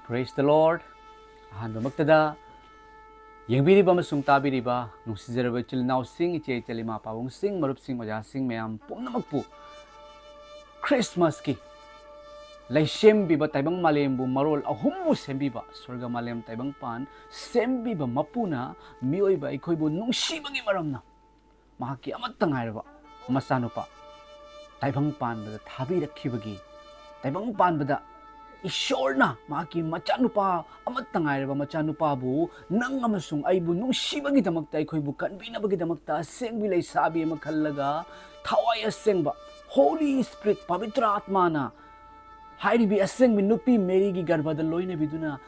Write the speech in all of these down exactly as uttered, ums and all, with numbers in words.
Praise the Lord. ꯑꯍꯥꯟꯕꯃꯛꯇꯗ ꯌꯦꯡꯕꯤꯔꯤꯕ ꯑꯃꯁꯨꯡ ꯇꯥꯕꯤꯔꯤꯕ ꯅꯨꯡꯁꯤꯖꯔꯕ ꯏꯆꯤꯜ ꯏꯅꯥꯎꯁꯤꯡ, ꯏꯆꯦ ꯏꯆꯜ, ꯏꯃꯥ ꯄꯥꯕꯨꯡꯁꯤꯡ, ꯃꯔꯨꯞꯁꯤꯡ, ꯑꯣꯖꯥꯁꯤꯡ, ꯃꯌꯥꯝ ꯄꯨꯝꯅꯃꯛꯄꯨ ꯈ꯭ꯔꯤꯁꯃꯥꯁꯀꯤ ꯂꯩꯁꯦꯝꯕꯤꯕ, ꯇꯥꯏꯕꯪ ꯃꯥꯂꯦꯝꯕꯨ ꯃꯔꯣꯜ ꯑꯍꯨꯝꯕꯨ ꯁꯦꯝꯕꯤꯕ, ꯁ꯭ꯋꯔꯒ, ꯃꯥꯂꯦꯝ, ꯇꯥꯏꯕꯪꯄꯥꯟ ꯁꯦꯝꯕꯤꯕ ꯃꯄꯨꯅ ꯃꯤꯑꯣꯏꯕ ꯑꯩꯈꯣꯏꯕꯨ ꯅꯨꯡꯁꯤꯕꯒꯤ ꯃꯔꯝꯅ ꯃꯍꯥꯛꯀꯤ ꯑꯃꯠꯇ ꯉꯥꯏꯔꯕ ꯃꯆꯥꯅꯨꯄꯥ ꯇꯥꯏꯕꯪ ꯄꯥꯟꯕꯗ ꯊꯥꯕꯤꯔꯛꯈꯤꯕꯒꯤ, ꯇꯥꯏꯕꯪ ꯄꯥꯟꯕꯗ ꯏꯁꯣꯔꯅ ꯃꯍꯥꯛꯀꯤ ꯃꯆꯥꯅꯨꯄꯥ, ꯑꯃꯠꯇ ꯉꯥꯏꯔꯕ ꯃꯆꯥꯅꯨꯄꯥꯕꯨ, ꯅꯪ ꯑꯃꯁꯨꯡ ꯑꯩꯕꯨ ꯅꯨꯡꯁꯤꯕꯒꯤꯗꯃꯛꯇ, ꯑꯩꯈꯣꯏꯕꯨ ꯀꯟꯕꯤꯅꯕꯒꯤꯗꯃꯛꯇ ꯑꯁꯦꯡꯕꯤ ꯂꯩꯁꯥꯕꯤ ꯑꯃ ꯈꯜꯂꯒ, ꯊꯋꯥꯏ ꯑꯁꯦꯡꯕ, Holy Spirit, ꯄꯕꯤꯇ꯭ꯔ ꯑꯥꯠꯃꯥꯅ ꯍꯥꯏꯔꯤꯕꯤ ꯑꯁꯦꯡꯕꯤ ꯅꯨꯄꯤ ꯃꯦꯔꯤꯒꯤ ꯒꯔꯚꯗ ꯂꯣꯏꯅꯕꯤꯗꯨꯅ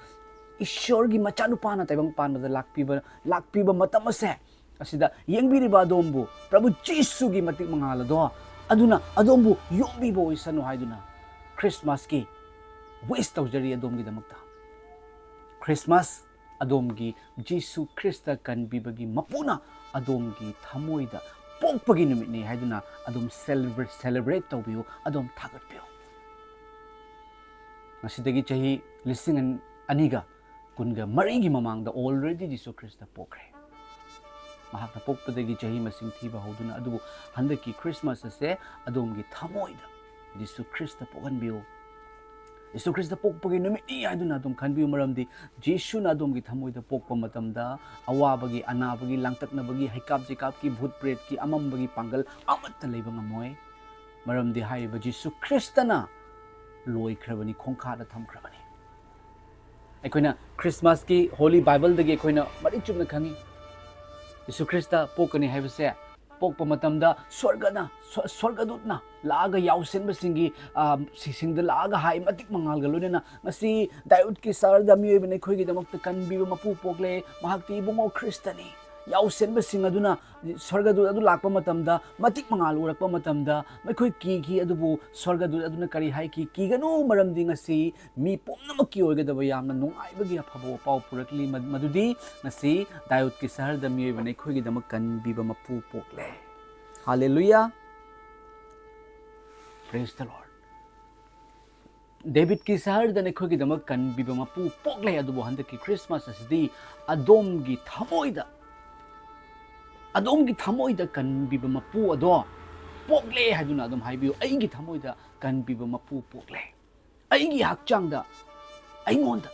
ꯏꯁꯣꯔꯒꯤ ꯃꯆꯥꯅꯨꯄꯥꯅ ꯇꯥꯏꯕꯪ ꯄꯥꯟꯕꯗ ꯂꯥꯛꯄꯤꯕ, ꯂꯥꯛꯄꯤꯕ ꯃꯇꯝ ꯑꯁꯦ, ꯑꯁꯤꯗ ꯌꯦꯡꯕꯤꯔꯤꯕ ꯑꯗꯣꯝꯕꯨ ꯄ꯭ꯔꯚꯨ ꯖꯤꯁꯨꯒꯤ ꯃꯇꯤꯛ ꯃꯉꯥꯜ ꯑꯗꯣ ꯑꯗꯨꯅ ꯑꯗꯣꯝꯕꯨ ꯌꯣꯝꯕꯤꯕ ꯑꯣꯏꯁꯅꯨ ꯍꯥꯏꯗꯨꯅ ꯈ꯭ꯔꯤꯁꯃꯥꯁꯀꯤ wish ꯇꯧꯖꯔꯤ ꯑꯗꯣꯝꯒꯤꯗꯃꯛꯇ꯫ ꯈ꯭ꯔꯤꯁꯃꯥꯁ ꯑꯗꯣꯝꯒꯤ ꯖꯤꯁꯨ ꯈ꯭ꯔꯤꯁꯇ ꯀꯟꯕꯤꯕꯒꯤ ꯃꯄꯨꯅ ꯑꯗꯣꯝꯒꯤ ꯊꯃꯣꯏꯗ ꯄꯣꯛꯄꯒꯤ ꯅꯨꯃꯤꯠꯅꯤ ꯍꯥꯏꯗꯨꯅ ꯑꯗꯨꯝ celebrate, celebrate ꯇꯧꯕꯤꯌꯨ, ꯑꯗꯣꯝ ꯊꯥꯒꯠꯄꯤꯌꯨ꯫ ꯉꯁꯤꯗꯒꯤ ꯆꯍꯤ ꯂꯤꯁꯤꯡ ꯑꯅꯤꯒ ꯀꯨꯟꯒ ꯃꯔꯤꯒꯤ ꯃꯃꯥꯡꯗ already ꯖꯤꯁꯨ ꯈ꯭ꯔꯤꯁꯇ ꯄꯣꯛꯈ꯭ꯔꯦ꯫ ꯃꯍꯥꯛꯅ ꯄꯣꯛꯄꯗꯒꯤ ꯆꯍꯤ ꯃꯁꯤꯡ ꯊꯤꯕ ꯍꯧꯗꯨꯅ, ꯑꯗꯨꯕꯨ ꯍꯟꯗꯛꯀꯤ ꯈ꯭ꯔꯤꯁꯃꯥꯁ ꯑꯁꯦ ꯑꯗꯣꯝꯒꯤ ꯊꯃꯣꯏꯗ ꯖꯤꯁꯨ ꯈ꯭ꯔꯤꯁꯇ ꯄꯣꯛꯍꯟꯕꯤꯌꯨ꯫ ꯖꯤꯁꯨ ꯈ꯭ꯔꯤꯁꯇ ꯄꯣꯛꯄꯒꯤ ꯅꯨꯃꯤꯠꯅꯤ ꯍꯥꯏꯗꯨꯅ ꯑꯗꯨꯝ ꯈꯟꯕꯤꯌꯨ, ꯃꯔꯝꯗꯤ ꯖꯤꯁꯨꯅ ꯑꯗꯣꯝꯒꯤ ꯊꯃꯣꯏꯗ ꯄꯣꯛꯄ ꯃꯇꯝꯗ ꯑꯋꯥꯕꯒꯤ, ꯑꯅꯥꯕꯒꯤ, ꯂꯥꯡꯇꯛꯅꯕꯒꯤ, ꯍꯩꯀꯥꯞ ꯆꯩꯀꯥꯞꯀꯤ, ꯚꯨꯠ ꯄ꯭ꯔꯦꯠꯀꯤ ꯑꯃꯝꯕꯒꯤ ꯄꯥꯡꯒꯜ ꯑꯃꯠꯇ ꯂꯩꯕ ꯉꯝꯃꯣꯏ꯫ ꯃꯔꯝꯗꯤ ꯍꯥꯏꯔꯤꯕ ꯖꯤꯁꯨ ꯈ꯭ꯔꯤꯁꯇꯅ ꯂꯣꯏꯈ꯭ꯔꯕꯅꯤ, ꯈꯣꯡꯈꯥꯗ ꯊꯝꯈ꯭ꯔꯕꯅꯤ꯫ ꯑꯩꯈꯣꯏꯅ ꯈ꯭ꯔꯤꯁꯃꯥꯁꯀꯤ Holy Bibleꯗꯒꯤ ꯑꯩꯈꯣꯏꯅ ꯃꯔꯤꯛ ꯆꯨꯝꯅ ꯈꯪꯉꯤ, ꯖꯤꯁꯨ ꯈ꯭ꯔꯤꯁꯇ ꯄꯣꯛꯀꯅꯤ ꯍꯥꯏꯕꯁꯦ꯫ ꯄꯣꯛꯄ ꯃꯇꯝꯗ ꯁ꯭ꯋꯔꯒꯅ, ꯁ꯭ꯋ-, ꯁ꯭ꯋꯔꯒꯗꯨꯠꯅ ꯂꯥꯛꯑꯒ ꯌꯥꯎꯁꯦꯟꯕꯁꯤꯡꯒꯤ, ꯑ, ꯁꯤꯁꯤꯡꯗ ꯂꯥꯛꯑꯒ ꯍꯥꯏ, ꯃꯇꯤꯛ ꯃꯉꯥꯜꯒ ꯂꯣꯏꯅꯅ, "ꯉꯁꯤ ꯗꯥꯌꯨꯗꯀꯤ ꯁꯍꯔꯗ ꯃꯤꯑꯣꯏꯕꯅ ꯑꯩꯈꯣꯏꯒꯤꯗꯃꯛꯇ ꯀꯟꯕꯤꯕ ꯃꯄꯨ ꯄꯣꯛꯂꯦ, ꯃꯍꯥꯛꯇꯤ ꯏꯕꯨꯡꯉꯣ ꯈ꯭ꯔꯤꯁꯇꯅꯤ"꯫ ꯌꯥꯎꯁꯦꯟꯕꯁꯤꯡ ꯑꯗꯨꯅ ꯁ꯭ꯋꯔꯒꯗꯨꯠ ꯑꯗꯨ ꯂꯥꯛꯄ ꯃꯇꯝꯗ, ꯃꯇꯤꯛ ꯃꯉꯥꯜ ꯎꯔꯛꯄ ꯃꯇꯝꯗ, ꯃꯈꯣꯏ ꯀꯤꯈꯤ꯫ ꯑꯗꯨꯕꯨ ꯁ꯭ꯋꯔꯒꯗꯨꯠ ꯑꯗꯨꯅ ꯀꯔꯤ ꯍꯥꯏꯈꯤ? "ꯀꯤꯒꯅꯨ, ꯃꯔꯝꯗꯤ ꯉꯁꯤ ꯃꯤ ꯄꯨꯝꯅꯃꯛꯀꯤ ꯑꯣꯏꯒꯗꯕ ꯌꯥꯝꯅ ꯅꯨꯡꯉꯥꯏꯕꯒꯤ ꯑꯐꯕ ꯄꯥꯎ ꯄꯨꯔꯛꯂꯤ, ꯃ-, ꯃꯗꯨꯗꯤ ꯉꯁꯤ ꯗꯥꯌꯨꯗꯀꯤ ꯁꯍꯔꯗ ꯃꯤꯑꯣꯏꯕꯅ ꯑꯩꯈꯣꯏꯒꯤꯗꯃꯛ ꯀꯟꯕꯤꯕ ꯃꯄꯨ ꯄꯣꯛꯂꯦ"꯫ Hallelujah. Praise the Lord. ꯗꯦꯕꯤꯠꯀꯤ ꯁꯍꯔꯗ ꯅꯈꯣꯏꯒꯤꯗꯃꯛ ꯀꯟꯕꯤꯕ ꯃꯄꯨ ꯄꯣꯛꯂꯦ꯫ ꯑꯗꯨꯕꯨ ꯍꯟꯗꯛꯀꯤ ꯈ꯭ꯔꯤꯁꯃꯥꯁ ꯑꯁꯤꯗꯤ ꯑꯗꯣꯝꯒꯤ ꯊꯃꯣꯏꯗ, ꯑꯗꯣꯝꯒꯤ ꯊꯃꯣꯏꯗ ꯀꯟꯕꯤꯕ ꯃꯄꯨ ꯑꯗꯣ ꯄꯣꯛꯂꯦ ꯍꯥꯏꯗꯨꯅ ꯑꯗꯨꯝ ꯍꯥꯏꯕꯤꯌꯨ꯫ "ꯑꯩꯒꯤ ꯊꯃꯣꯏꯗ ꯀꯟꯕꯤꯕ ꯃꯄꯨ ꯄꯣꯛꯂꯦ꯫ ꯑꯩꯒꯤ ꯍꯛꯆꯥꯡꯗ, ꯑꯩꯉꯣꯟꯗ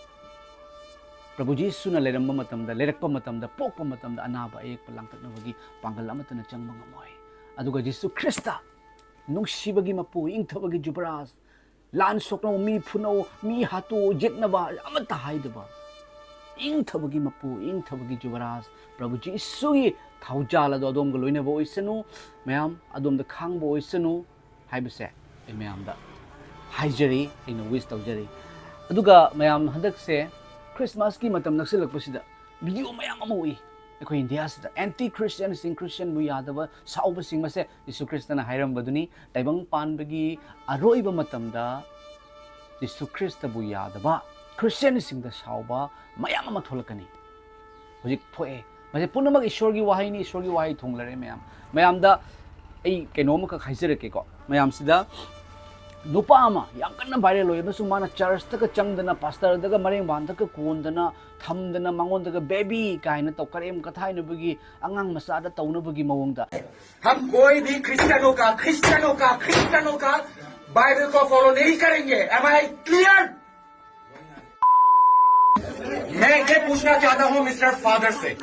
ꯄ꯭ꯔꯚꯨ ꯖꯤꯁꯨꯅ ꯂꯩꯔꯝꯕ ꯃꯇꯝꯗ, ꯂꯩꯔꯛꯄ ꯃꯇꯝꯗ, ꯄꯣꯛꯄ ꯃꯇꯝꯗ ꯑꯅꯥꯕ ꯑꯌꯦꯛꯄ ꯂꯥꯡꯇꯛꯅꯕꯒꯤ ꯄꯥꯡꯒꯜ ꯑꯃꯠꯇꯅ ꯆꯪꯕ ꯉꯝꯃꯣꯏ꯫ ꯑꯗꯨꯒ ꯖꯤꯁꯨ ꯈ꯭ꯔꯤꯁꯇ, ꯅꯨꯡꯁꯤꯕꯒꯤ ꯃꯄꯨ, ꯏꯪꯊꯕꯒꯤ ꯖꯨꯕꯔꯥꯖ, ꯂꯥꯟ ꯁꯣꯛꯅꯧ, ꯃꯤ ꯐꯨꯅꯧ, ꯃꯤ ꯍꯥꯠꯇꯣꯛꯎ, ꯌꯦꯛꯅꯕ ꯑꯃꯠꯇ ꯍꯥꯏꯗꯕ, ꯏꯪꯊꯕꯒꯤ ꯃꯄꯨ, ꯏꯪꯊꯕꯒꯤ ꯖꯨꯕꯔꯥꯖ ꯄ꯭ꯔꯚꯨ ꯖꯤꯁꯨꯒꯤ ꯊꯧꯖꯥꯜ ꯑꯗꯣ ꯑꯗꯣꯝꯒ ꯂꯣꯏꯅꯕ ꯑꯣꯏꯁꯅꯨ꯫ ꯃꯌꯥꯝ ꯑꯗꯣꯝꯗ ꯈꯥꯡꯕ ꯑꯣꯏꯁꯅꯨ ꯍꯥꯏꯕꯁꯦ ꯑꯩ ꯃꯌꯥꯝꯗ ꯍꯥꯏꯖꯔꯤ, ꯑꯩꯅ ꯋꯤꯁ ꯇꯧꯖꯔꯤ꯫ ꯑꯗꯨꯒ ꯃꯌꯥꯝ, ꯍꯟꯗꯛꯁꯦ ꯈ꯭ꯔꯤꯁꯃꯥꯁꯀꯤ ꯃꯇꯝ ꯅꯛꯁꯤꯜꯂꯛꯄꯁꯤꯗ ꯚꯤꯗꯤꯑꯣ ꯃꯌꯥꯝ ꯑꯃ ꯎꯏ꯫ ꯑꯩꯈꯣꯏ ꯏꯟꯗꯤꯌꯥꯁꯤꯗ ꯑꯦꯟꯇꯤ ꯈ꯭ꯔꯤꯁꯇꯤꯌꯥꯟꯁꯤꯡ, ꯈ꯭ꯔꯤꯁꯇꯤꯌꯥꯟꯕꯨ ꯌꯥꯗꯕ, ꯁꯥꯎꯕꯁꯤꯡ ꯑꯁꯦ ꯖꯤꯁꯨ ꯈ꯭ꯔꯤꯁꯇꯅ ꯍꯥꯏꯔꯝꯕꯗꯨꯅꯤ, ꯇꯥꯏꯕꯪ ꯄꯥꯟꯕꯒꯤ ꯑꯔꯣꯏꯕ ꯃꯇꯝꯗ ꯖꯤꯁꯨ ꯈ꯭ꯔꯤꯁꯇꯕꯨ ꯌꯥꯗꯕ ꯈ꯭ꯔꯤꯁꯇꯤꯌꯥꯟꯁꯤꯡꯗ ꯁꯥꯎꯕ ꯃꯌꯥꯝ ꯑꯃ ꯊꯣꯛꯂꯛꯀꯅꯤ꯫ ꯍꯧꯖꯤꯛ ꯊꯣꯛꯑꯦ꯫ ꯃꯁꯤ ꯄꯨꯝꯅꯃꯛ ꯏꯁꯣꯔꯒꯤ ꯋꯥꯍꯩꯅꯤ, ꯏꯁꯣꯔꯒꯤ ꯋꯥꯍꯩ ꯊꯨꯡꯂꯔꯦ ꯃꯌꯥꯝ꯫ ꯃꯌꯥꯝꯗ ꯑꯩ ꯀꯩꯅꯣꯝꯈꯛ ꯍꯥꯏꯖꯔꯛꯀꯦꯀꯣ꯫ ꯃꯌꯥꯝꯁꯤꯗ ꯅꯨꯄꯥ ꯑꯃ ꯌꯥꯝ ꯀꯟꯅ ꯚꯥꯏꯔꯦꯜ ꯑꯣꯏ ꯑꯃꯁꯨꯡ ꯃꯥꯅ ꯆꯔꯆꯇꯒ ꯆꯪꯗꯅ, ꯄꯥꯁꯇꯔꯗꯒ ꯃꯔꯦꯡꯕꯥꯟꯗꯒ ꯀꯣꯟꯗꯅ ꯊꯝꯗꯅ, ꯃꯉꯣꯟꯗꯒ "ꯕꯦꯕꯤ" ꯀꯥꯏꯅ ꯇꯧ, ꯀꯔꯦꯝ ꯀꯊꯥꯏꯅꯕꯒꯤ, ꯑꯉꯥꯡ ꯃꯆꯥꯗ ꯇꯧꯅꯕꯒꯤ ꯃꯑꯣꯡꯗ꯫ हम कोई भी क्रिश्चियनों का, क्रिश्चियनों का, क्रिश्चियनों का बाइबल को फॉलो नहीं करेंगे। Am I clear? मैं ये पूछना चाहता हूँ मिस्टर फादर से,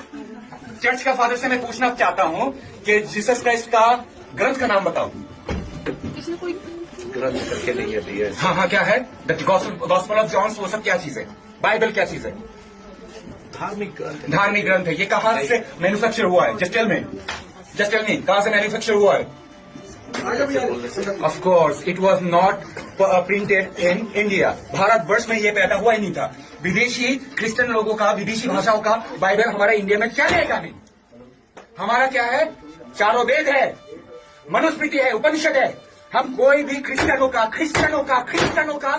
चर्च का फादर से मैं पूछना चाहता हूँ कि जीसस क्राइस्ट का ग्रंथ का नाम बताओ। ग्रंथ करके नहीं है भैया। हाँ हाँ, क्या है? द गॉस्पल ऑफ जॉन, वो सब क्या चीज है? बाइबल क्या चीज है? धार्मिक ग्रंथ है। धार्मिक ग्रंथ है। ये कहाँ से मैन्युफैक्चर हुआ है? Just tell me, just tell me, कहाँ से मैन्युफैक्चर हुआ है? Of course, it was not printed in India. Bharatvarsh में ये पैदा हुआ ही नहीं था। विदेशी क्रिश्चियन लोगों का, विदेशी भाषाओं का बाइबल हमारा इंडिया में क्या लेगा नहीं? हमारा क्या है? चारों वेद है, मनुस्मृति है, उपनिषद है। हम कोई भी क्रिश्चियनों का, क्रिश्चियनों का, क्रिश्चियनों का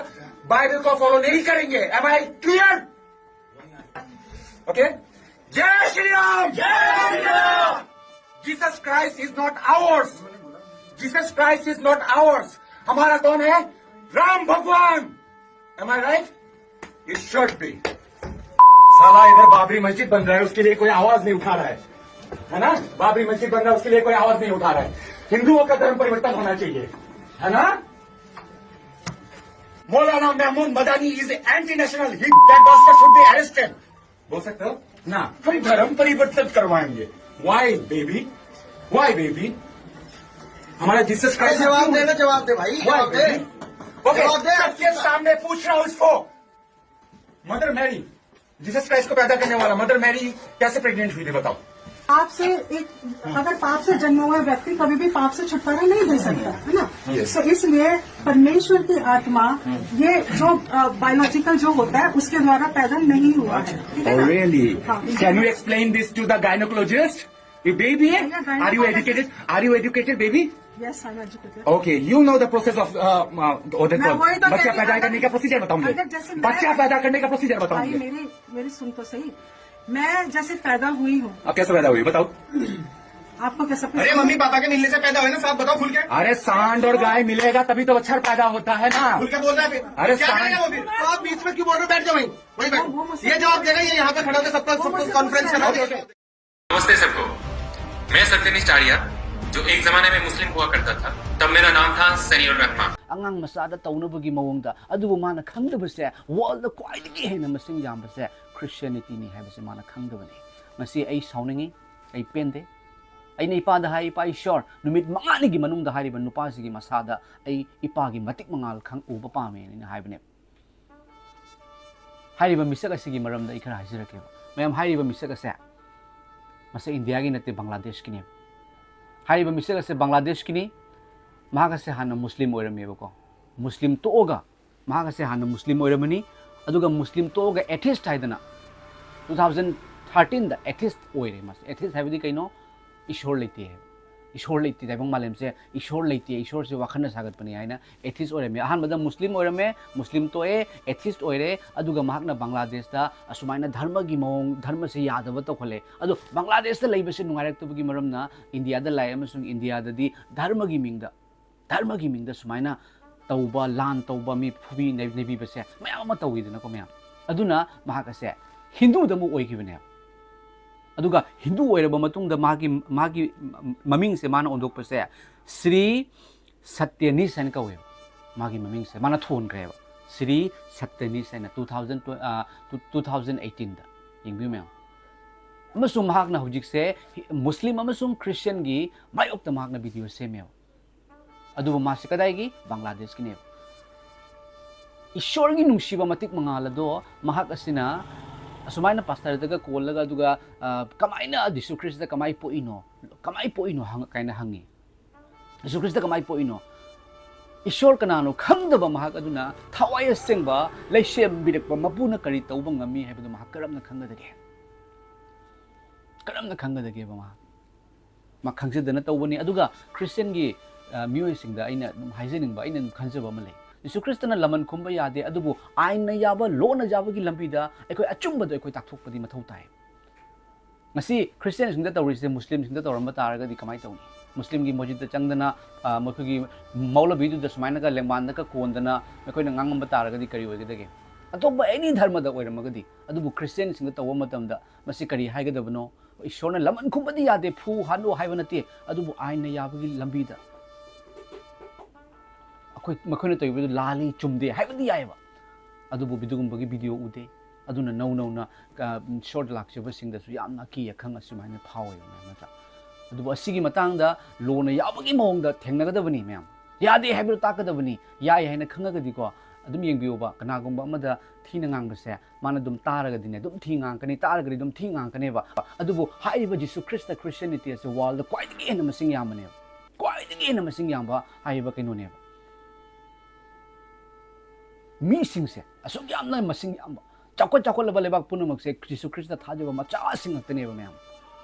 बाइबल को फॉलो नहीं करेंगे। Am I clear? Okay? जय श्री राम। जय Shri Ram. Jesus Christ is not ours. Jesus Christ is not ours. हमारा कौन है? राम भगवान। Am I right? It should be. साला, इधर बाबरी मस्जिद बन रहा है, उसके लिए कोई आवाज नहीं उठा रहा है, है ना? बाबरी मस्जिद बन रहा है, उसके लिए कोई आवाज नहीं उठा रहा है। हिंदुओं का धर्म परिवर्तन होना चाहिए, है ना? Maulana Mahmood Madani is anti national, he, that bastard should be arrested. बोल सकते हो ना? हम धर्म परिवर्तन करवाएंगे। Why baby? Why baby? हमारा जीसस क्राइस्ट जवाब दे ना, जवाब दे भाई, जवाब दे। ओके, सबके सामने पूछ रहा हूं इसको। मदर मैरी, जीसस क्राइस्ट को पैदा करने वाला, मदर मैरी कैसे प्रेग्नेंट हुई थी, बताओ? पाप से एक अगर पाप से जन्म हुआ व्यक्ति कभी भी पाप से छुटकारा नहीं दे सकता, है ना? तो इसलिए परमेश्वर की आत्मा ये जो बायोलॉजिकल जो होता है उसके द्वारा पैदा नहीं हुआ है, ठीक है ना? Really? Can you explain this to the gynecologist? You baby? Are you educated? Are you educated, baby? Yes, I'm educated. Okay, you know the process of uh, uh, what they मैं call वही तो बच्चा कहती हूँ, पैदा अगर- करने का प्रोसीजर बताऊंगे। अगर जैसे मैं- बच्चा पैदा करने का प्रोसीजर भाई बताऊंगे। मेरी मेरी सुन तो सही। मैं जैसे पैदा हुई हूँ, अब कैसे पैदा हुई बताओ? आपको कैसा अरे मम्मी पापा के मिलने से पैदा हुए ना, साफ बताओ खुल के। अरे सांड और गाय मिलेगा तभी तो बच्छर पैदा होता है ना। खुल के बोल रहा है फिर। अरे क्या सांड। करेगा वो फिर? तो आप बीच में क्यों बोल रहे हो? बैठ जाओ वहीं, वहीं वो- वो बैठो। मुझसे- ये जवाब देगा, ये यहाँ पे खड़ा होकर सबका वो सबको मुझसे कॉन्फ्रेंस पूछना करा है। दे। नमस्ते सबको, मैं सत्यनिष्ठ आर्या। जो एक जमाने में मुस्लिम हुआ करता था, तब मेरा नाम था सनीउर रहमान। ꯑꯉꯥꯡ ꯃꯆꯥꯗ ꯇꯧꯅꯕꯒꯤ ꯃꯑꯣꯡꯗ ꯑꯗꯨꯕꯨ ꯃꯥꯅ ꯈꯪꯗꯕꯁꯦ ꯋꯥꯔꯜꯗ ꯈ꯭ꯋꯥꯏꯗꯒꯤ ꯍꯦꯟꯅ ꯃꯁꯤꯡ ꯌꯥꯝꯕꯁꯦ ꯈ꯭ꯔꯤꯁꯇꯤꯌꯥꯅꯤꯇꯤꯅꯤ ꯍꯥꯏꯕꯁꯦ ꯃꯥꯅ ꯈꯪꯗꯕꯅꯤ꯫ ꯃꯁꯤ ꯑꯩ ꯁꯥꯎꯅꯤꯡꯉꯤ, ꯑꯩ ꯄꯦꯟꯗꯦ꯫ ꯑꯩꯅ ꯏꯄꯥꯗ ꯍꯥꯏ, "ꯏꯄꯥ ꯏꯁꯣꯔ, ꯅꯨꯃꯤꯠ ꯃꯉꯥꯅꯤꯒꯤ ꯃꯅꯨꯡꯗ ꯍꯥꯏꯔꯤꯕ ꯅꯨꯄꯥꯁꯤꯒꯤ ꯃꯁꯥꯗ ꯑꯩ ꯏꯄꯥꯒꯤ ꯃꯇꯤꯛ ꯃꯉꯥꯜ ꯈꯪ ꯎꯕ ꯄꯥꯝꯃꯦꯅ" ꯑꯩꯅ ꯍꯥꯏꯕꯅꯦꯕ꯫ ꯍꯥꯏꯔꯤꯕ ꯃꯤꯁꯛ ꯑꯁꯤꯒꯤ ꯃꯔꯝꯗ ꯑꯩ ꯈꯔ ꯍꯥꯏꯖꯔꯛꯀꯦꯕ꯫ ꯃꯌꯥꯝ, ꯍꯥꯏꯔꯤꯕ ꯃꯤꯁꯛ ꯑꯁꯦ ꯃꯁꯤ ꯏꯟꯗꯤꯌꯥꯒꯤ ꯅꯠꯇꯦ, ꯕꯪꯒ꯭ꯂꯥꯗꯦꯁꯀꯤꯅꯦꯕ꯫ ꯍꯥꯏꯔꯤꯕ ꯃꯤꯁꯛ ꯑꯁꯦ ꯕꯪꯒ꯭ꯂꯥꯗꯦꯁꯀꯤꯅꯤ꯫ ꯃꯍꯥꯛ ꯑꯁꯦ ꯍꯥꯟꯅ ꯃꯨꯁꯂꯤꯝ ꯑꯣꯏꯔꯝꯃꯦꯕꯀꯣ꯫ ꯃꯨꯁꯂꯤꯝ ꯇꯣꯛꯑꯒ ꯃꯍꯥꯛ ꯑꯁꯦ ꯍꯥꯟꯅ ꯃꯨꯁꯂꯤꯝ ꯑꯣꯏꯔꯝꯃꯅꯤ꯫ ꯑꯗꯨꯒ ꯃꯨꯁꯂꯤꯝ ꯇꯣꯛꯑꯒ ꯑꯦꯊꯤꯁ ꯍꯥꯏꯗꯅ ꯇꯨ ꯊꯥꯎꯖꯟ ꯊꯥꯔꯇꯤꯟꯗ ꯑꯦꯊꯤꯁ ꯑꯣꯏꯔꯦ ꯃꯥꯁꯦ꯫ ꯑꯦꯊꯤꯁ ꯍꯥꯏꯕꯗꯤ ꯀꯩꯅꯣ? ꯏꯁꯣꯔ ꯂꯩꯇꯦ ꯍꯥꯏꯕ꯫ ꯏꯁꯣꯔ ꯂꯩꯇꯦ, ꯇꯥꯏꯕꯪ ꯃꯥꯂꯦꯝꯁꯦ ꯏꯁꯣꯔ ꯂꯩꯇꯦ, ꯏꯁꯣꯔꯁꯦ ꯋꯥꯈꯜꯅ ꯁꯥꯒꯠꯄꯅꯤ ꯍꯥꯏꯅ ꯑꯦꯊꯤꯁ ꯑꯣꯏꯔꯝꯃꯦ꯫ ꯑꯍꯥꯟꯕꯗ ꯃꯨꯁꯂꯤꯝ ꯑꯣꯏꯔꯝꯃꯦ, ꯃꯨꯁꯂꯤꯝ ꯇꯣꯛꯑꯦ, ꯑꯦꯊꯤꯁ ꯑꯣꯏꯔꯦ, ꯑꯗꯨꯒ ꯃꯍꯥꯛꯅ ꯕꯪꯒ꯭ꯂꯥꯗꯦꯁꯇ ꯑꯁꯨꯃꯥꯏꯅ ꯙꯔꯃꯒꯤ ꯃꯑꯣꯡ, ꯙꯔꯃꯁꯦ ꯌꯥꯗꯕ ꯇꯧꯈꯠꯂꯦ꯫ ꯑꯗꯣ ꯕꯪꯒ꯭ꯂꯥꯗꯦꯁꯇ ꯂꯩꯕꯁꯦ ꯅꯨꯡꯉꯥꯏꯔꯛꯇꯕꯒꯤ ꯃꯔꯝꯅ ꯏꯟꯗꯤꯌꯥꯗ ꯂꯥꯛꯑꯦ, ꯑꯃꯁꯨꯡ ꯏꯟꯗꯤꯌꯥꯗꯗꯤ ꯙꯔꯃꯒꯤ ꯃꯤꯡꯗ, ꯙꯔꯃꯒꯤ ꯃꯤꯡꯗ ꯁꯨꯃꯥꯏꯅ ꯇꯧꯕ, ꯂꯥꯟ ꯇꯧꯕ, ꯃꯤ ꯐꯨꯕꯤ ꯅꯩ-, ꯅꯩꯕꯤꯕꯁꯦ ꯃꯌꯥꯝ ꯑꯃ ꯇꯧꯋꯤꯗꯅꯀꯣ ꯃꯌꯥꯝ꯫ ꯑꯗꯨꯅ ꯃꯍꯥꯛ ꯑꯁꯦ ꯍꯤꯟꯗꯨꯗ ꯑꯃꯨꯛ ꯑꯣꯏꯈꯤꯕꯅꯦꯕ꯫ ꯑꯗꯨꯒ ꯍꯤꯟꯗꯨ ꯑꯣꯏꯔꯕ ꯃꯇꯨꯡꯗ ꯃꯥꯒꯤ, ꯃꯥꯒꯤ ꯃꯃꯤꯡꯁꯦ ꯃꯥꯅ ꯑꯣꯟꯊꯣꯛꯄꯁꯦ ꯁ꯭ꯔꯤ ꯁꯠꯌꯅꯤꯁ ꯍꯥꯏꯅ ꯀꯧꯋꯦꯕ꯫ ꯃꯥꯒꯤ ꯃꯃꯤꯡꯁꯦ ꯃꯥꯅ ꯊꯣꯟꯈ꯭ꯔꯦꯕ, ꯁ꯭ꯔꯤ ꯁꯠꯌꯅꯤꯁ ꯍꯥꯏꯅ, two thousand, ꯑ, two thousand eighteenꯗ꯫ ꯌꯦꯡꯕꯤꯌꯨ ꯃꯌꯥꯝ꯫ ꯑꯃꯁꯨꯡ ꯃꯍꯥꯛꯅ ꯍꯧꯖꯤꯛꯁꯦ ꯃꯨꯁꯂꯤꯝ ꯑꯃꯁꯨꯡ ꯈ꯭ꯔꯤꯁꯇꯤꯌꯟꯒꯤ ꯃꯥꯌꯣꯛꯇ ꯃꯍꯥꯛꯅ ꯚꯤꯗꯤꯑꯣ ꯁꯦꯝꯃꯦꯕ꯫ ꯑꯗꯨꯕꯨ ꯃꯥꯁꯤ ꯀꯗꯥꯏꯒꯤ? ꯕꯪꯒ꯭ꯂꯥꯗꯦꯁꯀꯤꯅꯦꯕ꯫ ꯏꯁꯣꯔꯒꯤ ꯅꯨꯡꯁꯤꯕ ꯃꯇꯤꯛ ꯃꯉꯥꯜ ꯑꯗꯣ ꯃꯍꯥꯛ ꯑꯁꯤꯅ ꯑꯁꯨꯃꯥꯏꯅ ꯄꯥꯁꯇꯔꯗꯒ ꯀꯣꯜꯂꯒ, ꯑꯗꯨꯒ, ꯑ, ꯀꯃꯥꯏꯅ ꯖꯤꯁꯨ ꯈ꯭ꯔꯤꯁꯇ ꯀꯃꯥꯏ ꯄꯣꯛꯏꯅꯣ, ꯀꯃꯥꯏ ꯄꯣꯛꯏꯅꯣ ꯍꯪ-, ꯀꯥꯏꯅ ꯍꯪꯉꯤ꯫ ꯖꯤꯁꯨ ꯈ꯭ꯔꯤꯁꯇ ꯀꯃꯥꯏ ꯄꯣꯛꯏꯅꯣ? ꯏꯁꯣꯔ ꯀꯅꯥꯅꯣ ꯈꯪꯗꯕ ꯃꯍꯥꯛ ꯑꯗꯨꯅ ꯊꯋꯥꯏ ꯑꯁꯦꯡꯕ ꯂꯩꯁꯦꯝꯕꯤꯔꯛꯄ ꯃꯄꯨꯅ ꯀꯔꯤ ꯇꯧꯕ ꯉꯝꯃꯤ ꯍꯥꯏꯕꯗꯨ ꯃꯍꯥꯛ ꯀꯔꯝꯅ ꯈꯪꯒꯗꯒꯦ? ꯀꯔꯝꯅ ꯈꯪꯒꯗꯒꯦꯕ ꯃꯍꯥꯛ? ꯃꯥ ꯈꯪꯖꯗꯅ ꯇꯧꯕꯅꯤ꯫ ꯑꯗꯨꯒ ꯈ꯭ꯔꯤꯁꯇꯤꯌꯟꯒꯤ, ꯑ, ꯃꯤꯑꯣꯏꯁꯤꯡꯗ ꯑꯩꯅ ꯑꯗꯨꯝ ꯍꯥꯏꯖꯅꯤꯡꯕ, ꯑꯩꯅ ꯑꯗꯨꯝ ꯈꯟꯖꯕ ꯑꯃ ꯂꯩ꯫ ꯖꯤꯁꯨ ꯈ꯭ꯔꯤꯁꯇꯅ ꯂꯃꯟ ꯈꯨꯝꯕ ꯌꯥꯗꯦ, ꯑꯗꯨꯕꯨ ꯑꯥꯏꯟꯅ ꯌꯥꯕ, ꯂꯣꯅ ꯌꯥꯕꯒꯤ ꯂꯝꯕꯤꯗ ꯑꯩꯈꯣꯏ ꯑꯆꯨꯝꯕꯗꯣ ꯑꯩꯈꯣꯏ ꯇꯥꯛꯊꯣꯛꯄꯗꯤ ꯃꯊꯧ ꯇꯥꯏ꯫ ꯉꯁꯤ ꯈ꯭ꯔꯤꯁꯇꯤꯌꯟꯁꯤꯡꯗ ꯇꯧꯔꯤꯁꯦ ꯃꯨꯁꯂꯤꯝꯁꯤꯡꯗ ꯇꯧꯔꯝꯕ ꯇꯥꯔꯒꯗꯤ ꯀꯃꯥꯏꯅ ꯇꯧꯅꯤ? ꯃꯨꯁꯂꯤꯝꯒꯤ ꯃꯁꯖꯤꯗꯇ ꯆꯪꯗꯅ, ꯑ, ꯃꯈꯣꯏꯒꯤ ꯃꯧꯂꯕꯤꯗꯨꯗ ꯁꯨꯃꯥꯏꯅꯒ ꯂꯦꯡꯕꯥꯟꯗꯒ ꯀꯣꯟꯗꯅ ꯃꯈꯣꯏꯅ ꯉꯥꯡꯉꯝꯕ ꯇꯥꯔꯒꯗꯤ ꯀꯔꯤ ꯑꯣꯏꯒꯗꯒꯦ? ꯑꯇꯣꯞꯄ ꯑꯦꯅꯤ ꯙꯔꯃꯗ ꯑꯣꯏꯔꯝꯃꯒꯗꯤ, ꯑꯗꯨꯕꯨ ꯈ꯭ꯔꯤꯁꯇꯤꯌꯟꯁꯤꯡꯗ ꯇꯧꯕ ꯃꯇꯝꯗ ꯃꯁꯤ ꯀꯔꯤ ꯍꯥꯏꯒꯗꯕꯅꯣ? ꯏꯁꯣꯔꯅ ꯂꯃꯟ ꯈꯨꯝꯕꯗꯤ ꯌꯥꯗꯦ, ꯐꯨ ꯍꯥꯠꯂꯨ ꯍꯥꯏꯕ ꯅꯠꯇꯦ, ꯑꯗꯨꯕꯨ ꯑꯥꯏꯟꯅ ꯌꯥꯕꯒꯤ ꯂꯝꯕꯤꯗ ꯑꯩꯈꯣꯏ, ꯃꯈꯣꯏꯅ ꯇꯧꯔꯤꯕꯗꯨ ꯂꯥꯜꯂꯤ, ꯆꯨꯝꯗꯦ ꯍꯥꯏꯕꯗꯤ ꯌꯥꯏꯑꯕ꯫ ꯑꯗꯨꯕꯨ ꯑꯗꯨꯒꯨꯝꯕꯒꯤ ꯚꯤꯗꯤꯑꯣ ꯎꯗꯦ꯫ ꯑꯗꯨꯅ ꯅꯧ ꯅꯧꯅ, ꯑ, ꯁꯣꯔꯠ ꯂꯥꯛꯆꯕꯁꯤꯡꯗꯁꯨ ꯌꯥꯝꯅ ꯑꯀꯤ ꯑꯈꯪ ꯑꯁꯨꯃꯥꯏꯅ ꯐꯥꯎꯋꯦꯕ ꯃꯌꯥꯝ, ꯅꯠꯇ꯭ꯔꯥ? ꯑꯗꯨꯕꯨ ꯑꯁꯤꯒꯤ ꯃꯇꯥꯡꯗ ꯂꯣꯅ ꯌꯥꯕꯒꯤ ꯃꯑꯣꯡꯗ ꯊꯦꯡꯅꯒꯗꯕꯅꯤ ꯃꯌꯥꯝ꯫ ꯌꯥꯗꯦ ꯍꯥꯏꯕꯗꯨ ꯇꯥꯛꯀꯗꯕꯅꯤ꯫ ꯌꯥꯏ ꯍꯥꯏꯅ ꯈꯪꯉꯒꯗꯤꯀꯣ, ꯑꯗꯨꯝ ꯌꯦꯡꯕꯤꯌꯣꯕ, ꯀꯅꯥꯒꯨꯝꯕ ꯑꯃꯗ ꯊꯤꯅ ꯉꯥꯡꯕꯁꯦ ꯃꯥꯅ ꯑꯗꯨꯝ ꯇꯥꯔꯒꯗꯤꯅꯦ, ꯑꯗꯨꯝ ꯊꯤ ꯉꯥꯡꯉꯛꯀꯅꯤ, ꯇꯥꯔꯒꯗꯤ ꯑꯗꯨꯝ ꯊꯤ ꯉꯥꯡꯉꯛꯀꯅꯦꯕ꯫ ꯑꯗꯨꯕꯨ ꯍꯥꯏꯔꯤꯕ ꯖꯤꯁꯨ ꯈ꯭ꯔꯤꯁꯇ ꯈ꯭ꯔꯤꯁꯇꯤꯌꯥꯅꯤꯇꯤ ꯑꯁꯦ ꯋꯥꯔꯜꯗ ꯈ꯭ꯋꯥꯏꯗꯒꯤ ꯍꯦꯟꯅ ꯃꯁꯤꯡ ꯌꯥꯝꯕꯅꯦꯕ, ꯈ꯭ꯋꯥꯏꯗꯒꯤ ꯍꯦꯟꯅ ꯃꯁꯤꯡ ꯌꯥꯝꯕ ꯍꯥꯏꯔꯤꯕ ꯀꯩꯅꯣꯅꯦꯕ꯫ ꯃꯤꯁꯤꯡꯁꯦ ꯑꯁꯨꯛ ꯌꯥꯝꯅ ꯃꯁꯤꯡ ꯌꯥꯝꯕ, ꯆꯥꯎꯈꯠ ꯆꯥꯎꯈꯠꯂꯕ ꯂꯩꯕꯥꯛ ꯄꯨꯝꯅꯃꯛꯁꯦ ꯖꯤꯁꯨ ꯈ꯭ꯔꯤꯁꯇ ꯊꯥꯖꯕ ꯃꯆꯥꯁꯤꯡ ꯉꯥꯛꯇꯅꯦꯕ ꯃꯌꯥꯝ꯫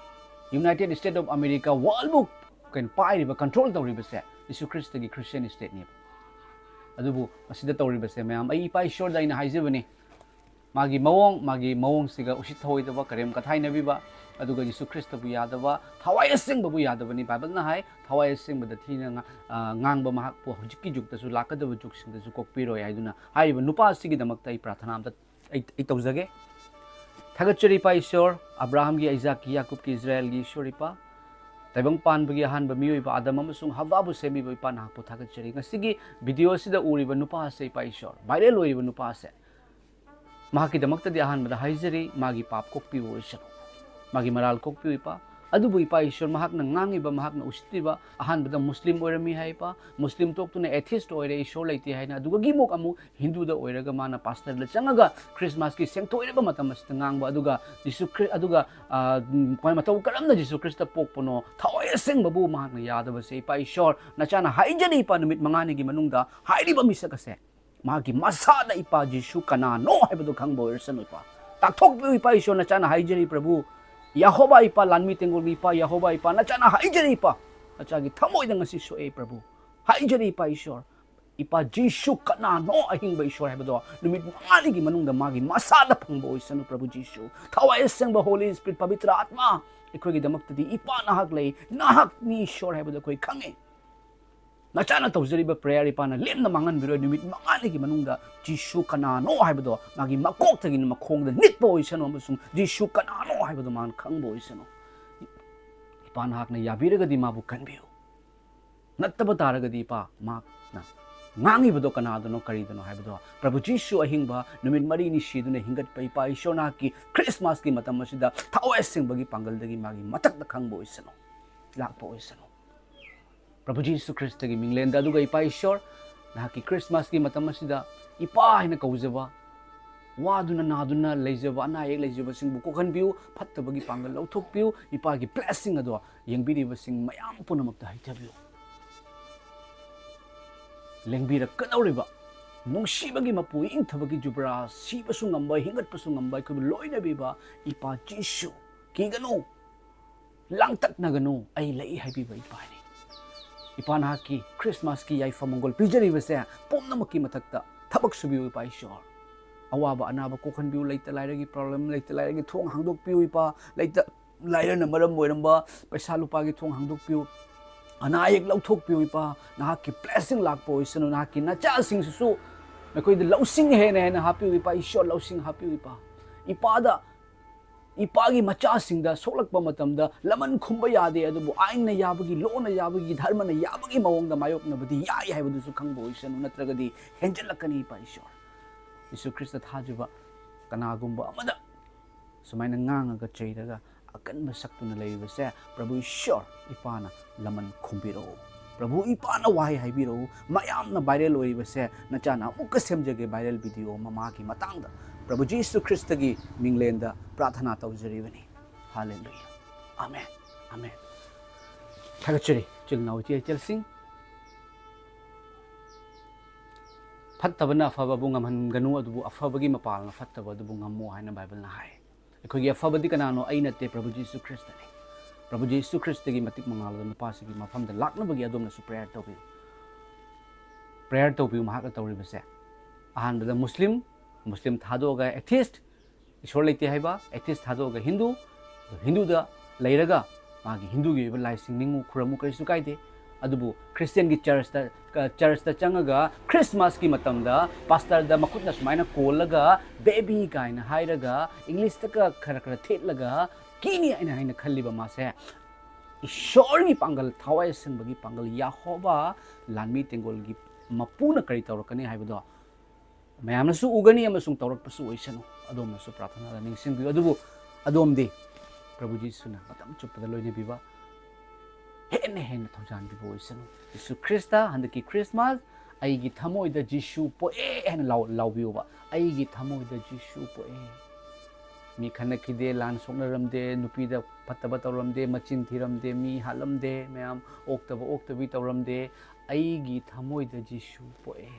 United States of America, ꯋꯥꯔꯜꯕꯨ ꯀꯩꯅꯣ ꯄꯥꯏꯔꯤꯕ, ꯀꯟꯇ꯭ꯔꯣꯜ ꯇꯧꯔꯤꯕꯁꯦ ꯖꯤꯁꯨ ꯈ꯭ꯔꯤꯁꯇꯒꯤ ꯈ꯭ꯔꯤꯁꯇꯤꯌꯥꯟ ꯁ꯭ꯇꯦꯠꯅꯦꯕ꯫ ꯑꯗꯨꯕꯨ ꯃꯁꯤꯗ ꯇꯧꯔꯤꯕꯁꯦ ꯃꯌꯥꯝ, ꯑꯩ ꯏꯄꯥ ꯏꯁꯣꯔꯗ ꯑꯩꯅ ꯍꯥꯏꯖꯕꯅꯤ, ꯃꯥꯒꯤ ꯃꯑꯣꯡ, ꯃꯥꯒꯤ ꯃꯑꯣꯡꯁꯤꯒ ꯎꯁꯤꯠ ꯊꯑꯣꯏꯗꯕ, ꯀꯔꯦꯝ ꯀꯊꯥꯏꯅꯕꯤꯕ, ꯑꯗꯨꯒ ꯖꯤꯁꯨ ꯈ꯭ꯔꯤꯁꯇꯕꯨ ꯌꯥꯗꯕ, ꯊꯋꯥꯏ ꯑꯁꯦꯡꯕꯕꯨ ꯌꯥꯗꯕꯅꯤ꯫ ꯕꯥꯏꯕꯜꯅ ꯍꯥꯏ, "ꯊꯋꯥꯏ ꯑꯁꯦꯡꯕꯗ ꯊꯤꯅ ꯉꯥ-, ꯑ, ꯉꯥꯡꯕ ꯃꯍꯥꯛꯄꯨ ꯍꯧꯖꯤꯛꯀꯤ ꯌꯨꯒꯇꯁꯨ ꯂꯥꯛꯀꯗꯕ ꯌꯨꯒꯁꯤꯡꯗꯁꯨ ꯀꯣꯛꯄꯤꯔꯣꯏ" ꯍꯥꯏꯗꯨꯅ꯫ ꯍꯥꯏꯔꯤꯕ ꯅꯨꯄꯥ ꯑꯁꯤꯒꯤꯗꯃꯛꯇ ꯑꯩ ꯄ꯭ꯔꯥꯔꯊꯅꯥ ꯑꯝꯇ ꯑꯩ, ꯑꯩ ꯇꯧꯖꯒꯦ꯫ ꯊꯥꯒꯠꯆꯔꯤ ꯏꯄꯥ ꯏꯁꯣꯔ, ꯑꯕ꯭ꯔꯥꯍꯝꯒꯤ, ꯑꯩꯖꯥꯛꯀꯤ, ꯌꯥꯀꯨꯕꯀꯤ, ꯏꯁꯔꯥꯌꯦꯜꯒꯤ ꯏꯁꯣꯔ ꯏꯄꯥ꯫ ꯇꯥꯏꯕꯪ ꯄꯥꯟꯕꯒꯤ ꯑꯍꯥꯟꯕ ꯃꯤꯑꯣꯏꯕ ꯑꯥꯗꯝ ꯑꯃꯁꯨꯡ ꯍꯕꯥꯕꯨ ꯁꯦꯝꯕꯤꯕ ꯏꯄꯥ, ꯅꯍꯥꯛꯄꯨ ꯊꯥꯒꯠꯆꯔꯤ꯫ ꯉꯁꯤꯒꯤ ꯚꯤꯗꯤꯑꯣ ꯑꯁꯤꯗ ꯎꯔꯤꯕ ꯅꯨꯄꯥ ꯑꯁꯦ, ꯏꯄꯥ ꯏꯁꯣꯔ, ꯚꯥꯏꯔꯦꯜ ꯑꯣꯏꯔꯤꯕ ꯅꯨꯄꯥ ꯑꯁꯦ, ꯃꯍꯥꯛꯀꯤꯗꯃꯛꯇꯗꯤ ꯑꯍꯥꯟꯕꯗ ꯍꯥꯏꯖꯔꯤ, ꯃꯥꯒꯤ ꯄꯥꯞ ꯀꯣꯛꯄꯤꯕ ꯑꯣꯏꯁꯅꯨ, ꯃꯥꯒꯤ ꯃꯔꯥꯜ ꯀꯣꯛꯄꯤꯌꯨ ꯏꯄꯥ꯫ ꯑꯗꯨꯕꯨ ꯏꯄꯥ ꯏꯁꯣꯔ, ꯃꯍꯥꯛꯅ ꯉꯥꯡꯉꯤꯕ, ꯃꯍꯥꯛꯅ ꯎꯁꯤꯠꯇ꯭ꯔꯤꯕ, ꯑꯍꯥꯟꯕꯗ ꯃꯨꯁꯂꯤꯝ ꯑꯣꯏꯔꯝꯃꯤ ꯍꯥꯏ ꯏꯄꯥ, ꯃꯨꯁꯂꯤꯝ ꯇꯣꯛꯇꯨꯅ atheist ꯑꯣꯏꯔꯦ, ꯏꯁꯣꯔ ꯂꯩꯇꯦ ꯍꯥꯏꯅ, ꯑꯗꯨꯗꯒꯤ ꯑꯃꯨꯛ ꯑꯃꯨꯛ ꯍꯤꯟꯗꯨꯗ ꯑꯣꯏꯔꯒ ꯃꯥꯅ ꯄꯥꯁꯇꯔꯗ ꯆꯪꯉꯒ ꯈ꯭ꯔꯤꯁꯃꯥꯁꯀꯤ ꯁꯦꯡꯇꯣꯛꯏꯔꯕ ꯃꯇꯝ ꯑꯁꯤꯗ ꯉꯥꯡꯕ, ꯑꯗꯨꯒ ꯖꯤꯁꯨ ꯈ꯭ꯔꯤ-, ꯑꯗꯨꯒ, ꯑ, ꯎꯝ, ꯃꯇꯧ ꯀꯔꯝꯅ ꯖꯤꯁꯨ ꯈ꯭ꯔꯤꯁꯇ ꯄꯣꯛꯄꯅꯣ, ꯊꯋꯥꯏ ꯑꯁꯦꯡꯕꯕꯨ ꯃꯍꯥꯛꯅ ꯌꯥꯗꯕꯁꯦ, ꯏꯄꯥ ꯏꯁꯣꯔ, ꯅꯆꯥꯅ ꯍꯥꯏꯖꯔꯤ ꯏꯄꯥ, ꯅꯨꯃꯤꯠ ꯃꯉꯥꯅꯤꯒꯤ ꯃꯅꯨꯡꯗ ꯍꯥꯏꯔꯤꯕ ꯃꯤꯁꯛ ꯑꯁꯦ ꯃꯥꯒꯤ ꯃꯁꯥꯗ ꯏꯄꯥ ꯖꯤꯁꯨ ꯀꯅꯥꯅꯣ ꯍꯥꯏꯕꯗꯨ ꯈꯪꯕ ꯑꯣꯏꯔꯁꯅꯨ ꯏꯄꯥ꯫ ꯇꯥꯛꯊꯣꯛꯄꯤꯌꯨ ꯏꯄꯥ ꯏꯁꯣꯔ, ꯅꯆꯥꯅ ꯍꯥꯏꯖꯔꯤ ꯄ꯭ꯔꯚꯨ, ꯌꯦꯍꯣꯕꯥ ꯏꯄꯥ, ꯂꯥꯟꯃꯤ ꯇꯦꯡꯒꯣꯜꯒꯤ ꯏꯄꯥ, ꯌꯦꯍꯣꯕꯥ ꯏꯄꯥ, ꯅꯆꯥꯅ ꯍꯥꯏꯖꯔꯤ ꯏꯄꯥ, ꯅꯆꯥꯒꯤ ꯊꯃꯣꯏꯗ ꯉꯁꯤ ꯁꯣꯛꯑꯦ ꯄ꯭ꯔꯚꯨ, ꯍꯥꯏꯖꯔꯤ ꯏꯄꯥ ꯏꯁꯣꯔ, ꯏꯄꯥ ꯖꯤꯁꯨ ꯀꯅꯥꯅꯣ ꯑꯍꯤꯡꯕ ꯏꯁꯣꯔ ꯍꯥꯏꯕꯗꯣ ꯅꯨꯃꯤꯠ ꯃꯉꯥꯅꯤꯒꯤ ꯃꯅꯨꯡꯗ ꯃꯥꯒꯤ ꯃꯁꯥꯗ ꯐꯪꯕ ꯑꯣꯏꯁꯅꯨ ꯄ꯭ꯔꯚꯨ ꯖꯤꯁꯨ꯫ ꯊꯋꯥꯏ ꯑꯁꯦꯡꯕ Holy Spirit, ꯄꯕꯤꯇ꯭ꯔ ꯑꯥꯠꯃꯥ, ꯑꯩꯈꯣꯏꯒꯤꯗꯃꯛꯇꯗꯤ ꯏꯄꯥ ꯅꯍꯥꯛ ꯂꯩ, ꯅꯍꯥꯛꯅꯤ ꯏꯁꯣꯔ ꯍꯥꯏꯕꯗꯣ ꯑꯩꯈꯣꯏ ꯈꯪꯉꯦ꯫ ꯅꯆꯥꯅ ꯇꯧꯖꯔꯤꯕ prayer ꯏꯄꯥꯅ ꯂꯦꯝꯅ ꯃꯥꯡꯍꯟꯕꯤꯔꯣꯏ꯫ ꯅꯨꯃꯤꯠ ꯃꯉꯥꯅꯤꯒꯤ ꯃꯅꯨꯡꯗ ꯖꯤꯁꯨ ꯀꯅꯥꯅꯣ ꯍꯥꯏꯕꯗꯣ ꯃꯥꯒꯤ ꯃꯀꯣꯛꯇꯒꯤꯅ ꯃꯈꯣꯡꯗ ꯅꯤꯠꯄ ꯑꯣꯏꯁꯅꯨ ꯑꯃꯁꯨꯡ ꯖꯤꯁꯨ ꯀꯅꯥꯅꯣ ꯍꯥꯏꯕꯗꯣ ꯃꯥꯅ ꯈꯪꯕ ꯑꯣꯏꯁꯅꯨ꯫ ꯏꯄꯥ ꯅꯍꯥꯛꯅ ꯌꯥꯕꯤꯔꯒꯗꯤ ꯃꯥꯕꯨ ꯀꯟꯕꯤꯌꯨ꯫ ꯅꯠꯇꯕ ꯇꯥꯔꯒꯗꯤ ꯏꯄꯥ ꯃꯍꯥꯛꯅ ꯉꯥꯡꯉꯤꯕꯗꯣ ꯀꯅꯥꯗꯅꯣ ꯀꯔꯤꯗꯅꯣ ꯍꯥꯏꯕꯗꯣ ꯄ꯭ꯔꯚꯨ ꯖꯤꯁꯨ ꯑꯍꯤꯡꯕ ꯅꯨꯃꯤꯠ ꯃꯔꯤꯅꯤ ꯁꯤꯗꯨꯅ ꯍꯤꯡꯒꯠꯄ ꯏꯄꯥ ꯏꯁꯣꯔ ꯅꯍꯥꯛꯀꯤ ꯈ꯭ꯔꯤꯁꯃꯥꯁꯀꯤ ꯃꯇꯝ ꯑꯁꯤꯗ ꯊꯋꯥꯏ ꯑꯁꯦꯡꯕꯒꯤ ꯄꯥꯡꯒꯜꯗꯒꯤ ꯃꯥꯒꯤ ꯃꯊꯛꯇ ꯈꯪꯕ ꯑꯣꯏꯁꯅꯨ, ꯂꯥꯛꯄ ꯑꯣꯏꯁꯅꯨ꯫ ꯄ꯭ꯔꯚꯨ ꯖꯤꯁꯨ ꯈ꯭ꯔꯤꯁꯇꯒꯤ ꯃꯤꯡꯂꯦꯟꯗ, ꯑꯗꯨꯒ ꯏꯄꯥ ꯏꯁꯣꯔ, ꯅꯍꯥꯛꯀꯤ ꯈ꯭ꯔꯤꯁꯃꯥꯁꯀꯤ ꯃꯇꯝ ꯑꯁꯤꯗ ꯏꯄꯥ ꯍꯥꯏꯅ ꯀꯧꯖꯕ, ꯋꯥꯗꯨꯅ ꯅꯥꯗꯨꯅ ꯂꯩꯖꯕ, ꯑꯅꯥ ꯑꯌꯦꯛ ꯂꯩꯖꯕꯁꯤꯡꯕꯨ ꯀꯣꯛꯍꯟꯕꯤꯌꯨ, ꯐꯠꯇꯕꯒꯤ ꯄꯥꯡꯒꯜ ꯂꯧꯊꯣꯛꯄꯤꯌꯨ, ꯏꯄꯥꯒꯤ blessing ꯑꯗꯣ ꯌꯦꯡꯕꯤꯔꯤꯕꯁꯤꯡ ꯃꯌꯥꯝ ꯄꯨꯝꯅꯃꯛꯇ ꯍꯩꯊꯕꯤꯌꯨ꯫ ꯂꯦꯡꯕꯤꯔꯛꯀꯗꯧꯔꯤꯕ ꯅꯨꯡꯁꯤꯕꯒꯤ ꯃꯄꯨ, ꯏꯪꯊꯕꯒꯤ ꯖꯨꯕ꯭ꯔꯥ, ꯁꯤꯕꯁꯨ ꯉꯝꯕ, ꯍꯤꯡꯒꯠꯄꯁꯨ ꯉꯝꯕ, ꯑꯩꯈꯣꯏꯕꯨ ꯂꯣꯏꯅꯕꯤꯕ ꯏꯄꯥ ꯖꯤꯁꯨ, ꯀꯤꯒꯅꯨ, ꯂꯥꯡꯇꯛꯅꯒꯅꯨ, ꯑꯩ ꯂꯩ ꯍꯥꯏꯕꯤꯕ ꯏꯄꯥꯅꯤ꯫ ꯏꯄꯥ ꯅꯍꯥꯛꯀꯤ ꯈ꯭ꯔꯤꯁꯃꯥꯁꯀꯤ ꯌꯥꯏꯐ ꯃꯪꯒꯣꯜ ꯄꯤꯖꯔꯤꯕꯁꯦ ꯄꯨꯝꯅꯃꯛꯀꯤ ꯃꯊꯛꯇ ꯊꯕꯛ ꯁꯨꯕꯤꯌꯨ ꯏꯄꯥ ꯏꯁꯣꯔ꯫ ꯑꯋꯥꯕ ꯑꯅꯥꯕ ꯀꯣꯛꯍꯟꯕꯤꯌꯨ, ꯂꯩꯇ ꯂꯥꯏꯔꯒꯤ problem, ꯂꯩꯇ ꯂꯥꯏꯔꯒꯤ ꯊꯣꯡ ꯍꯥꯡꯗꯣꯛꯄꯤꯌꯨ ꯏꯄꯥ, ꯂꯩꯇ ꯂꯥꯏꯔꯅ ꯃꯔꯝ ꯑꯣꯏꯔꯝꯕ ꯄꯩꯁꯥ ꯂꯨꯄꯥꯒꯤ ꯊꯣꯡ ꯍꯥꯡꯗꯣꯛꯄꯤꯌꯨ꯫ ꯑꯅꯥ ꯑꯌꯦꯛ ꯂꯧꯊꯣꯛꯄꯤꯌꯨ ꯏꯄꯥ꯫ ꯅꯍꯥꯛꯀꯤ blessing ꯂꯥꯛꯄ ꯑꯣꯏꯁꯅꯨ꯫ ꯅꯍꯥꯛꯀꯤ ꯅꯆꯥꯁꯤꯡꯁꯤꯁꯨ ꯃꯈꯣꯏꯗ ꯂꯧꯁꯤꯡ ꯍꯦꯟꯅ ꯍꯦꯟꯅ ꯍꯥꯞꯄꯤꯌꯨ ꯏꯄꯥ꯫ ꯏꯁꯣꯔ ꯂꯧꯁꯤꯡ ꯍꯥꯞꯄꯤꯌꯨ ꯏꯄꯥ꯫ ꯏꯄꯥꯗ ꯏꯄꯥꯒꯤ ꯃꯆꯥꯁꯤꯡꯗ ꯁꯣꯛꯂꯛꯄ ꯃꯇꯝꯗ ꯂꯃꯟ ꯈꯨꯝꯕ ꯌꯥꯗꯦ, ꯑꯗꯨꯕꯨ ꯑꯥꯏꯟꯅ ꯌꯥꯕꯒꯤ, ꯂꯣꯅ ꯌꯥꯕꯒꯤ, ꯙꯔꯃꯅ ꯌꯥꯕꯒꯤ ꯃꯑꯣꯡꯗ ꯃꯥꯌꯣꯛꯅꯕꯗꯤ ꯌꯥꯏ ꯍꯥꯏꯕꯗꯨꯁꯨ ꯈꯪꯕ ꯑꯣꯏꯁꯅꯨ, ꯅꯠꯇ꯭ꯔꯒꯗꯤ ꯍꯦꯟꯖꯜꯂꯛꯀꯅꯤ ꯏꯄꯥ ꯏꯁꯣꯔ꯫ ꯌꯤꯁꯨ ꯈ꯭ꯔꯤꯁꯇ ꯊꯥꯖꯕ ꯀꯅꯥꯒꯨꯝꯕ ꯑꯃꯗ ꯁꯨꯃꯥꯏꯅ ꯉꯥꯡꯉꯒ ꯆꯩꯔꯒ ꯑꯀꯟꯕ ꯁꯛꯇꯨꯅ ꯂꯩꯔꯤꯕꯁꯦ ꯄ꯭ꯔꯚꯨ ꯏꯁꯣꯔ ꯏꯄꯥꯅ ꯂꯃꯟ ꯈꯨꯝꯕꯤꯔꯛꯎ꯫ ꯄ꯭ꯔꯚꯨ ꯏꯄꯥꯅ ꯋꯥꯍꯩ ꯍꯥꯏꯕꯤꯔꯛꯎ꯫ ꯃꯌꯥꯝꯅ viral ꯑꯣꯏꯔꯤꯕꯁꯦ ꯅꯆꯥꯅ ꯑꯃꯨꯛꯀ ꯁꯦꯝꯖꯒꯦ viral video ꯑꯃ ꯃꯥꯒꯤ ꯃꯇꯥꯡꯗ꯫ ꯄ꯭ꯔꯚꯨ ꯖꯤꯁꯨ ꯈ꯭ꯔꯤꯁꯇꯒꯤ ꯃꯤꯡꯂꯦꯟꯗ ꯄ꯭ꯔꯥꯊꯅꯥ ꯇꯧꯖꯔꯤꯕꯅꯤ꯫ ꯍꯥꯂꯦꯂꯨꯌꯥ꯫ ꯑꯃꯦꯟ꯫ ꯑꯃꯦꯟ꯫ ꯊꯥꯒꯠꯆꯔꯤ ꯏꯆꯤꯜ ꯏꯅꯥꯎ ꯏꯆꯦ ꯏꯆꯜꯁꯤꯡ꯫ ꯐꯠꯇꯕꯅ ꯑꯐꯕꯕꯨ ꯉꯝꯍꯟꯒꯅꯨ, ꯑꯗꯨꯕꯨ ꯑꯐꯕꯒꯤ ꯃꯄꯥꯜꯅ ꯐꯠꯇꯕ ꯑꯗꯨꯕꯨ ꯉꯝꯃꯣ ꯍꯥꯏꯅ ꯕꯥꯏꯕꯜꯅ ꯍꯥꯏ꯫ ꯑꯩꯈꯣꯏꯒꯤ ꯑꯐꯕꯗꯤ ꯀꯅꯥꯅꯣ? ꯑꯩ ꯅꯠꯇꯦ, ꯄ꯭ꯔꯚꯨ ꯖꯤꯁꯨ ꯈ꯭ꯔꯤꯁꯇꯅꯤ꯫ ꯄ꯭ꯔꯚꯨ ꯖꯤꯁꯨ ꯈ꯭ꯔꯤꯁꯇꯒꯤ ꯃꯇꯤꯛ ꯃꯉꯥꯜ ꯑꯗꯨ ꯅꯨꯄꯥꯁꯤꯒꯤ ꯃꯐꯝꯗ ꯂꯥꯛꯅꯕꯒꯤ ꯑꯗꯣꯝꯅꯁꯨ prayer ꯇꯧꯕꯤꯌꯨ꯫ Prayer ꯇꯧꯕꯤꯌꯨ꯫ ꯃꯍꯥꯛꯅ ꯇꯧꯔꯤꯕꯁꯦ ꯑꯍꯥꯟꯕꯗ ꯃꯨꯁꯂꯤꯝ, ꯃꯨꯁꯂꯤꯝ ꯊꯥꯗꯣꯛꯑꯒ atheist, ꯏꯁꯣꯔ ꯂꯩꯇꯦ ꯍꯥꯏꯕ, atheist ꯊꯥꯗꯣꯛꯑꯒ ꯍꯤꯟꯗꯨ, ꯍꯤꯟꯗꯨꯗ ꯂꯩꯔꯒ ꯃꯥꯒꯤ ꯍꯤꯟꯗꯨꯒꯤ ꯑꯣꯏꯕ ꯂꯥꯏꯁꯤꯡ ꯅꯤꯡꯉꯨ ꯈꯨꯔꯨꯝꯃꯨ, ꯀꯔꯤꯁꯨ ꯀꯥꯏꯗꯦ꯫ ꯑꯗꯨꯕꯨ ꯈ꯭ꯔꯤꯁꯇꯤꯌꯟꯒꯤ ꯆꯔꯆꯇ, ꯆꯔꯆꯇ ꯆꯪꯉꯒ ꯈ꯭ꯔꯤꯁꯃꯥꯁꯀꯤ ꯃꯇꯝꯗ ꯄꯥꯁꯇꯔꯗ ꯃꯈꯨꯠꯅ ꯁꯨꯃꯥꯏꯅ ꯀꯣꯜꯂꯒ baby ꯀꯥꯏꯅ ꯍꯥꯏꯔꯒ ꯏꯪꯂꯤꯁꯇꯒ ꯈꯔ ꯈꯔ ꯊꯦꯠꯂꯒ ꯀꯤꯅꯤ ꯍꯥꯏꯅ ꯍꯥꯏꯅ ꯈꯜꯂꯤꯕ ꯃꯥꯁꯦ ꯏꯁꯣꯔꯒꯤ ꯄꯥꯡꯒꯜ, ꯊꯋꯥꯏ ꯑꯁꯦꯡꯕꯒꯤ ꯄꯥꯡꯒꯜ, ꯌꯥꯍꯣꯕꯥ ꯂꯥꯟꯃꯤ ꯇꯦꯡꯒꯣꯜꯒꯤ ꯃꯄꯨꯅ ꯀꯔꯤ ꯇꯧꯔꯛꯀꯅꯤ ꯍꯥꯏꯕꯗꯣ ꯃꯌꯥꯝꯅꯁꯨ ꯎꯒꯅꯤ ꯑꯃꯁꯨꯡ ꯇꯧꯔꯛꯄꯁꯨ ꯑꯣꯏꯁꯅꯨ꯫ ꯑꯗꯣꯝꯅꯁꯨ ꯄ꯭ꯔꯥꯊꯅꯥꯗ ꯅꯤꯡꯁꯤꯡꯕꯤꯌꯨ꯫ ꯑꯗꯨꯕꯨ ꯑꯗꯣꯝꯗꯤ ꯄ꯭ꯔꯚꯨ ꯖꯤꯁꯨꯅ ꯃꯇꯝ ꯆꯨꯞꯄꯗ ꯂꯣꯏꯅꯕꯤꯕ, ꯍꯦꯟꯅ ꯍꯦꯟꯅ ꯊꯧꯖꯥꯟꯕꯤꯕ ꯑꯣꯏꯁꯅꯨ꯫ ꯖꯤꯁꯨ ꯈ꯭ꯔꯤꯁꯇ ꯍꯟꯗꯛꯀꯤ ꯈ꯭ꯔꯤꯁꯃꯥꯁ "ꯑꯩꯒꯤ ꯊꯃꯣꯏꯗ ꯖꯤꯁꯨ ꯄꯣꯛꯑꯦ" ꯍꯥꯏꯅ ꯂꯥꯎ-, ꯂꯥꯎꯕꯤꯌꯨꯕ꯫ "ꯑꯩꯒꯤ ꯊꯃꯣꯏꯗ ꯖꯤꯁꯨ ꯄꯣꯛꯑꯦ꯫ ꯃꯤ ꯈꯠꯅꯈꯤꯗꯦ, ꯂꯥꯟ ꯁꯣꯛꯅꯔꯝꯗꯦ, ꯅꯨꯄꯤꯗ ꯐꯠꯇꯕ ꯇꯧꯔꯝꯗꯦ, ꯃꯆꯤꯟ ꯊꯤꯔꯝꯗꯦ, ꯃꯤ ꯍꯥꯠꯂꯝꯗꯦ, ꯃꯌꯥꯝ ꯑꯣꯛꯇꯕ ꯑꯣꯛꯇꯕꯤ ꯇꯧꯔꯝꯗꯦ꯫ ꯑꯩꯒꯤ ꯊꯃꯣꯏꯗ ꯖꯤꯁꯨ ꯄꯣꯛꯑꯦ"꯫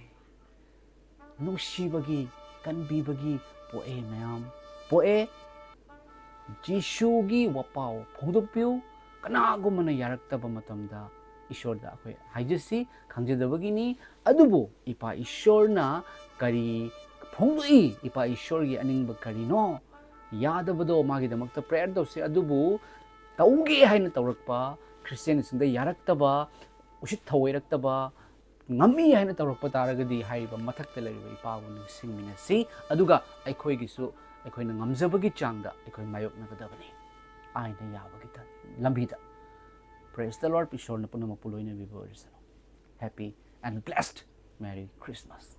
ꯅꯨꯡꯁꯤꯕꯒꯤ, ꯀꯟꯕꯤꯕꯒꯤ ꯄꯣꯛꯑꯦ ꯃꯌꯥꯝ, ꯄꯣꯛꯑꯦ꯫ ꯖꯤꯁꯨꯒꯤ ꯋꯥꯄꯥꯎ ꯐꯣꯡꯗꯣꯛꯄꯤꯌꯨ꯫ ꯀꯅꯥꯒꯨꯝꯕꯅ ꯌꯥꯔꯛꯇꯕ ꯃꯇꯝꯗ ꯏꯁꯣꯔꯗ ꯑꯩꯈꯣꯏ ꯍꯥꯏꯖꯁꯤ, ꯈꯪꯖꯗꯕꯒꯤꯅꯤ꯫ ꯑꯗꯨꯕꯨ ꯏꯄꯥ ꯏꯁꯣꯔꯅ ꯀꯔꯤ ꯐꯣꯡꯗꯣꯛꯏ? ꯏꯄꯥ ꯏꯁꯣꯔꯒꯤ ꯑꯅꯤꯡꯕ ꯀꯔꯤꯅꯣ? ꯌꯥꯗꯕꯗꯣ ꯃꯥꯒꯤꯗꯃꯛꯇ prayer ꯇꯧꯁꯤ꯫ ꯑꯗꯨꯕꯨ ꯇꯧꯒꯦ ꯍꯥꯏꯅ ꯇꯧꯔꯛꯄ, ꯈ꯭ꯔꯤꯁꯇꯤꯌꯥꯟꯁꯤꯡꯗ ꯌꯥꯔꯛꯇꯕ, ꯎꯁꯤꯠ ꯊꯑꯣꯏꯔꯛꯇꯕ, ꯉꯝꯃꯤ ꯍꯥꯏꯅ ꯇꯧꯔꯛꯄ ꯇꯥꯔꯒꯗꯤ ꯍꯥꯏꯔꯤꯕ ꯃꯊꯛꯇ ꯂꯩꯔꯤꯕ ꯏꯄꯥꯕꯨ ꯅꯤꯡꯁꯤꯡꯃꯤꯟꯅꯁꯤ꯫ ꯑꯗꯨꯒ ꯑꯩꯈꯣꯏꯒꯤꯁꯨ ꯑꯩꯈꯣꯏꯅ ꯉꯝꯖꯕꯒꯤ ꯆꯥꯡꯗ ꯑꯩꯈꯣꯏ ꯃꯥꯌꯣꯛꯅꯒꯗꯕꯅꯤ, ꯑꯥꯏꯟꯅ ꯌꯥꯕꯒꯤ ꯊ-, ꯂꯝꯕꯤꯗ꯫ Praise the Lord꯫ ꯏꯁꯣꯔꯅ ꯄꯨꯝꯅꯃꯛꯄꯨ ꯂꯣꯏꯅꯕꯤꯕ ꯑꯣꯏꯔꯁꯅꯨ꯫ Happy and blessed Merry Christmas꯫